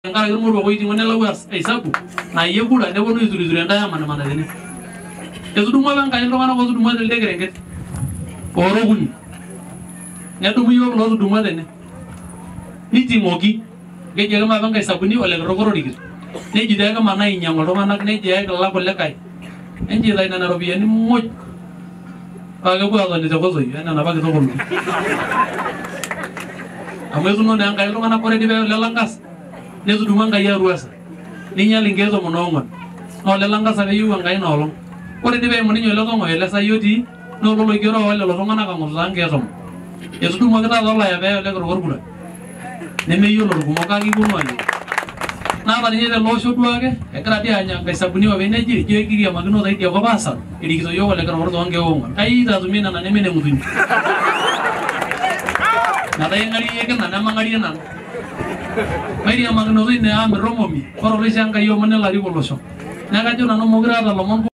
Tenkaraki irmoruak oiting'o nelau aisabu naa iyie kura neponu aiturituri entae amanimana tene. Etudumua apa Enkai iltung'anak ootudumua telde kerenket oora okuni. Nedumu iyiook ilootudumua tene. Niting'oki. Keji ake maape nkaisabuni ole Kitoroko orikito. Neji taa ekiman ainyang'u iltung'anak neji ekilak kulikae. Encho itayu nena ropiyiani muj paa kepuo aatoni te kotoi enaa enapa kitok olotu. Amu etuno naa Enkai iltung'anak ore dii peeya ole Langas Netudumua Enkai Aruasa, neinyal inkeek 14. Naa ole Langasa apa eyieu Enkai ina olong. Ore dii peimu ninye ole Tong'oyo ele sai otii, naa ololoigero oowa lelo tung'anak ang'otu taa nkeek 10. Etudumuaki taata olaya peeya ole Kirokor kura. Nemeyiolo ilkumok kake ipuonu aayiolou. Naa ata ninye tele osho duake, egira dii aanya nkaisabuni oopeny neji, ijo ekiriamakino taa idia kop aasaru, erikito iyiook ole Kirokor too nkeek ong'uan. Kai iyieu atumie nena neme ne ngutunyi? Metaa ing'arie iyie kina nemang'arie nanu. Mairiamakinoto ine amu mirromomi, ore oloisho Enkai omon nelo arik olosho. Neeku kajo nanu meekure aata ilomon kumok.